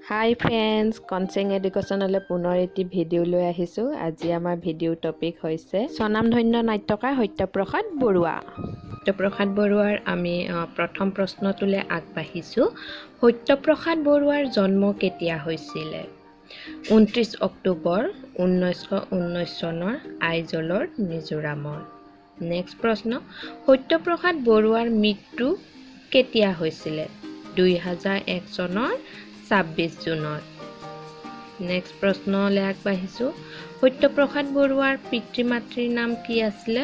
হাই friends, Konseng এডুকেশ্যনলৈ পুনৰ এটি video' লৈ আহিছোঁ। আজি আমাৰ ভিডিঅ' টপিক হৈছে স্বনামধন্য নাট্যকাৰ সত্যপ্ৰসাদ বৰুৱা। সত্যপ্ৰসাদ বৰুৱাৰ আমি প্ৰথম প্ৰশ্নটোলৈ আগবাঢ়িছোঁ। সত্যপ্ৰসাদ বৰুৱাৰ জন্ম কেতিয়া হৈছিলে? 29 অক্টোবৰ 1919 চনৰ আইজলৰ মিজোৰামত। নেক্সট প্ৰশ্ন, সত্যপ্ৰসাদ বৰুৱাৰ মৃত্যু কেতিয়া হৈছিলে? 2001 চনৰ 26 জুনত। নেক্সট প্ৰশ্নলৈ আগবাঢ়িছোঁ। সত্যপ্ৰসাদ বৰুৱাৰ পিতৃ মাতৃৰ নাম কি আছিলে?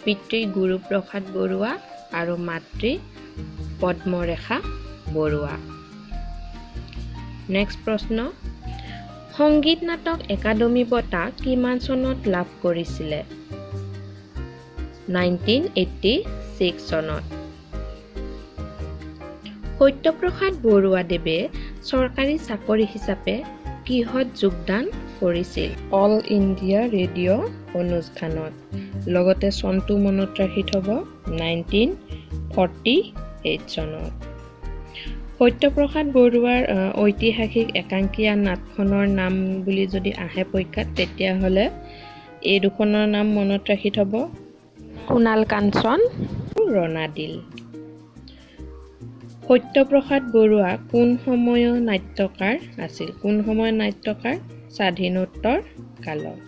পিতৃ গুৰুপ্ৰসাদ বৰুৱা আৰু মাতৃ পদ্মৰেখা বৰুৱা। নেক্সট প্ৰশ্ন, সংগীত নাটক একাডেমী বঁটা কিমান চনত লাভ কৰিছিলে? 1986 চনত। সত্যপ্ৰসাদ বৰুৱাদেৱে চৰকাৰী চাকৰি হিচাপে কিহত যোগদান কৰিছিল? অল ইণ্ডিয়া ৰেডিঅ' অনুষ্ঠানত। লগতে চনটো মনত ৰাখি থ'ব, 1948 চনত। সত্যপ্ৰসাদ বৰুৱাৰ ঐতিহাসিক একাংকীয়া নাটখনৰ নাম বুলি যদি আহে পৰীক্ষাত, তেতিয়াহ'লে এই দুখনৰ নাম মনত ৰাখি থ'ব, কুণাল কাঞ্চন, ৰণাদিল। সত্যপ্ৰসাদ বৰুৱা কোন সময়ৰ নাট্যকাৰ আছিল? কোন সময়ৰ নাট্যকাৰ? স্বাধীনোত্তৰ কালত।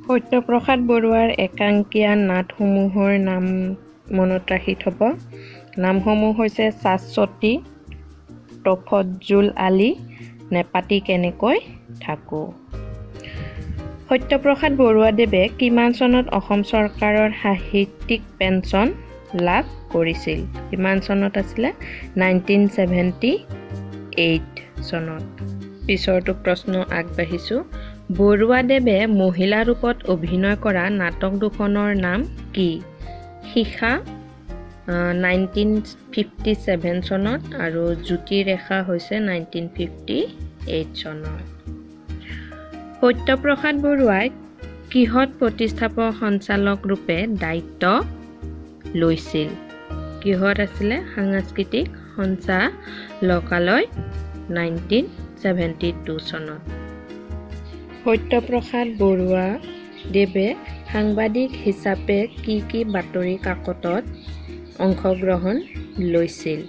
সত্যপ্ৰসাদ বৰুৱাৰ একাংকীয়া নাটসমূহৰ নাম মনত ৰাখি থ'ব। নামসমূহ হৈছে শাশ্বতী, তফজ্জুল আলী, নেপাতি কেনেকৈ থাকোঁ। সত্যপ্ৰসাদ বৰুৱাদেৱে কিমান চনত অসম চৰকাৰৰ সাহিত্যিক পেঞ্চন লাভ কৰিছিল? কিমান চনত আছিলে? 1978 চনত। পিছৰটো প্ৰশ্ন আগবাঢ়িছোঁ। বৰুৱাদেৱে মহিলা ৰূপত অভিনয় কৰা নাটক দুখনৰ নাম কি? শিখা 1957 চনত আৰু জ্যোতিৰেখা হৈছে 1958 চনত। সত্যপ্ৰসাদ বৰুৱাই কিহত প্ৰতিষ্ঠাপক সঞ্চালক ৰূপে দায়িত্ব লৈছিল? কিহত আছিলে? সাংস্কৃতিক সঞ্চালকালয়, 1972 চনত। সত্যপ্ৰসাদ বৰুৱা দেৱে সাংবাদিক হিচাপে কি কি বাতৰি কাকতত অংশগ্ৰহণ লৈছিল?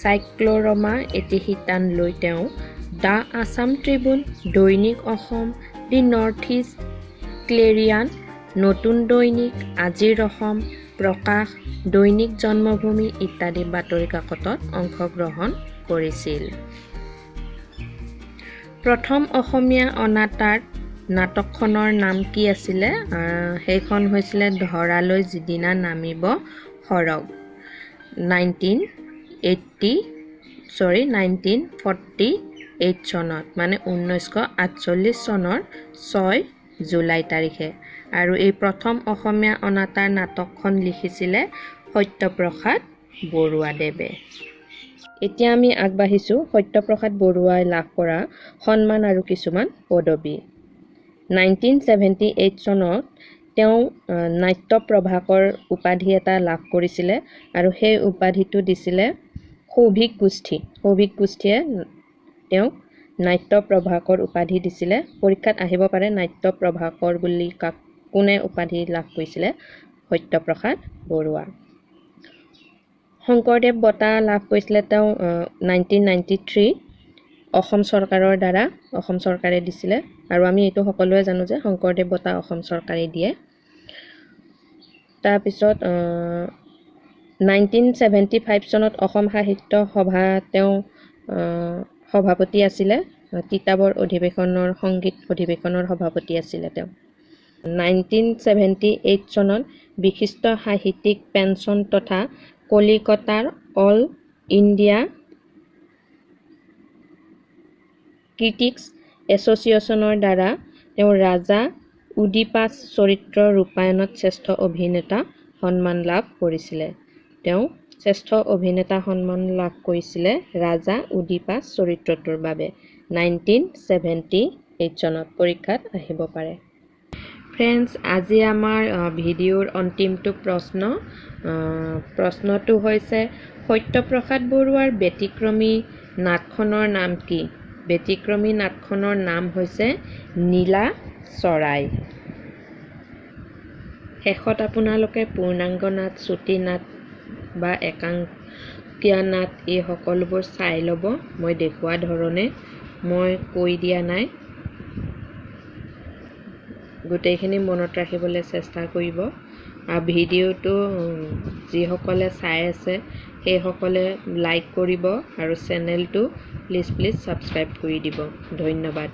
চাইক্ল'ৰমা এটি শিতান লৈ তেওঁ the Assam Tribune, দৈনিক অসম, দি নৰ্থ ইষ্ট ক্লেৰিয়ান, নতুন দৈনিক, আজিৰ অসম, প্ৰকাশ, দৈনিক জন্মভূমি ইত্যাদি বাতৰি কাকতত অংশগ্ৰহণ কৰিছিল। প্ৰথম অসমীয়া অনাতাঁৰ নাটকখনৰ নাম কি আছিলে? সেইখন হৈছিলে ধৰালৈ যিদিনা নামিব সৰগ, 1980, sorry, 1948 চনত, মানে 1948 চনৰ 6 জুলাই তাৰিখে। আৰু এই প্ৰথম অসমীয়া অনাতাঁৰ নাটকখন লিখিছিলে সত্যপ্ৰসাদ বৰুৱাদেৱে। এতিয়া আমি আগবাঢ়িছোঁ সত্যপ্ৰসাদ বৰুৱাই লাভ কৰা সন্মান আৰু কিছুমান পদবী। 1978 চনত তেওঁ নাট্য প্ৰভাকৰ উপাধি এটা লাভ কৰিছিলে আৰু সেই উপাধিটো দিছিলে সৌভিক গোষ্ঠী। সৌভিক গোষ্ঠীয়ে তেওঁক নাট্য প্ৰভাকৰ উপাধি দিছিলে। পৰীক্ষাত আহিব পাৰে, নাট্য প্ৰভাকৰ বুলি কাক কোনে উপাধি লাভ কৰিছিলে? সত্যপ্ৰসাদ বৰুৱা। শংকৰদেৱ বঁটা লাভ কৰিছিলে তেওঁ 1993 অসম চৰকাৰৰ দ্বাৰা, অসম চৰকাৰে দিছিলে। আৰু আমি এইটো সকলোৱে জানো যে শংকৰদেৱ বঁটা অসম চৰকাৰে দিয়ে। তাৰপিছত 1975 চনত অসম সাহিত্য সভা তেওঁ সভাপতি আছিলে। তিতাবৰ অধিৱেশনৰ সংগীত অধিৱেশনৰ সভাপতি আছিলে তেওঁ। 1978 চনত বিশিষ্ট সাহিত্যিক পেঞ্চন তথা কলিকতাৰ অল ইণ্ডিয়া ক্ৰিটিক্স এছ'চিয়েশ্যনৰ দ্বাৰা তেওঁ ৰাজা উডিপাছ চৰিত্ৰ ৰূপায়ণত শ্ৰেষ্ঠ অভিনেতা সন্মান লাভ কৰিছিলে। তেওঁ শ্ৰেষ্ঠ অভিনেতা সন্মান লাভ কৰিছিলে ৰাজা উডিপাছ চৰিত্ৰটোৰ বাবে 1978 চনত। পৰীক্ষাত আহিব পাৰে। ফ্ৰেণ্ডছ, আজি আমাৰ ভিডিঅ'ৰ অন্তিমটো প্ৰশ্ন। প্ৰশ্নটো হৈছে সত্যপ্ৰসাদ বৰুৱাৰ ব্যতিক্ৰমী নাটখনৰ নাম কি? ব্যতিক্ৰমী নাটখনৰ নাম হৈছে নীলা চৰাই। শেষত আপোনালোকে পূৰ্ণাংগ নাট, চুটি নাট বা একাংকীয়া নাট এই সকলোবোৰ চাই ল'ব মই দেখুওৱা ধৰণে। মই কৈ দিয়া নাই, গোটেইখিনি মনত ৰাখিবলৈ চেষ্টা কৰিব। আৰু ভিডিঅ'টো যিসকলে চাই আছে সেইসকলে লাইক কৰিব আৰু চেনেলটো প্লিজ প্লিজ ছাবস্ক্ৰাইব কৰি দিব। ধন্যবাদ।